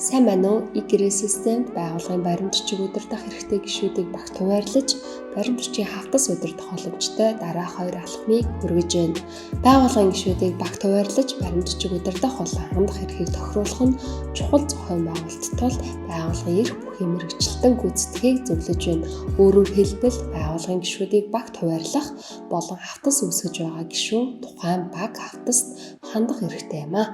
Сайн байна уу? E-гэрээ системд байгууллагын баримт бичиг удирдах хэрэгтэй гишүүдийг багт хуваарлаж, баримт бичгийн хавтас удирдах боломжтой дараах хоёр алхмыг хүргэж байна. Байгууллагын гишүүдийг багт хуваарлаж, баримт бичиг удирдах болон хандах эрхийг тохируулах нь чухал зохион байгуулалт тул байгууллагын эрх бүхий мэргэжилтэн гүйцэтгэхийг зөвлөж байна. Өөрөөр хэлбэл, байгууллагын гишүүдийг багт хуваарлах болон хавтас үүсгэж байгаа гишүүн тухайн баг хавтаст хандах эрхтэй юм аа.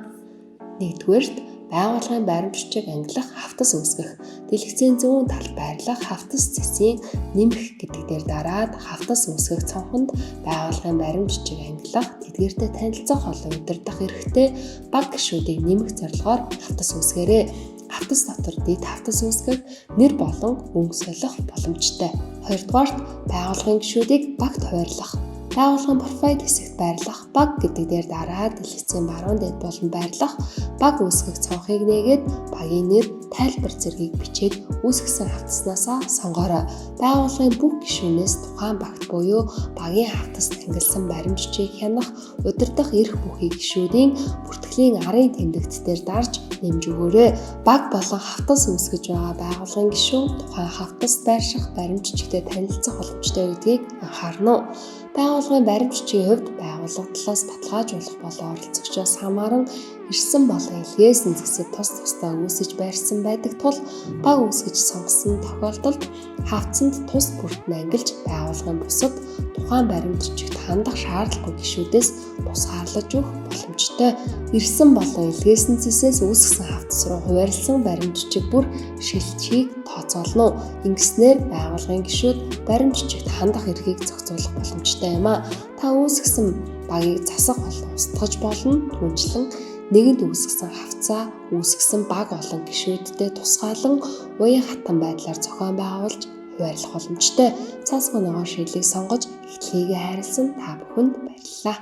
Нэгдүгээрт, байгууллагын баримт бичиг ангилах хавтас үүсгэх. Дэлгэцийн зүүн талд байрлах хавтас цэсийн нэмэх гэдэг дээр дараад хавтас үүсгэх цонхонд байгууллагын баримт бичиг ангилах, тэдгээртэй танилцах болон удирдах эрхтэй баг гишүүдийг нэмэх зорилгоор хавтас үүсгээрэй. Хавтас дотор дэд хавтас үүсгэх, нэр болон өнгө солих боломжтой. Хоёрдугаарт, байгууллагын гишүүдийг багт хуваарлах. Байгууллагын профайл хэсэгт байрлах баг гэдэг дээр дараад дэлгэцийн баруун дээд болон байрлах баг үүсгэх цонхыг нээгээд багийн нэр, тайлбар зэргийг бичээд үүсгэсэн хавтаснасаа сонгоорой. Байгууллагын бүх гишүүнээс тухайн багт буюу багийн хавтаст ангилсан баримт бичгийг хянах, удирдах эрх бүхий гишүүдийн бүртгэлийн арын тэмдэгт дээр дарж нэмж өгөөрэй. Баг болон хавтас үүсгэж байгаа байгууллагын гишүүн тухайн хавтаст байрших баримт бичигтэй танилцах боломжтой гэдгийг анхаарна уу? Байгууллагын баримт бичгийн хувьд байгууллага талаас баталгаажуулах болон оролцогчоос хамааран ирсэн болон илгээсэн зэсэд тус тусдаа үүсэж байрсан байдаг тул баг үүсгэж сонгосон тохиолдолд хавтсанд тус бүрт нь ангилж байгууллагын бусад тухайн баримт бичигт хандах шаардлагагүй гишүүдээс тусгаарлаж өгөх боломжтой. Ирсэн болон илгээсэн зэсээс үүсгэсэн хавтас руу хуваарласан баримт бичиг бүр шилжихийг тооцоолно. Ингэснээр байгууллагын гишүүд баримт бичигт хандах эрхийг зохицуулах боломжтой юм а. Та үүсгэсэн багийг засах болон устгаж болно. Түүнчлэн нэгэнд үүсгэсэн хавтсаа үүсгэсэн баг олон гишүүдтэй тусгаалan уян хатан байдлаар зохион байгуулж хуваарлах боломжтой. Цаасгүй ногоон шийдлийг сонгож эхлэхийг хайрласан та бүхэнд баярлалаа.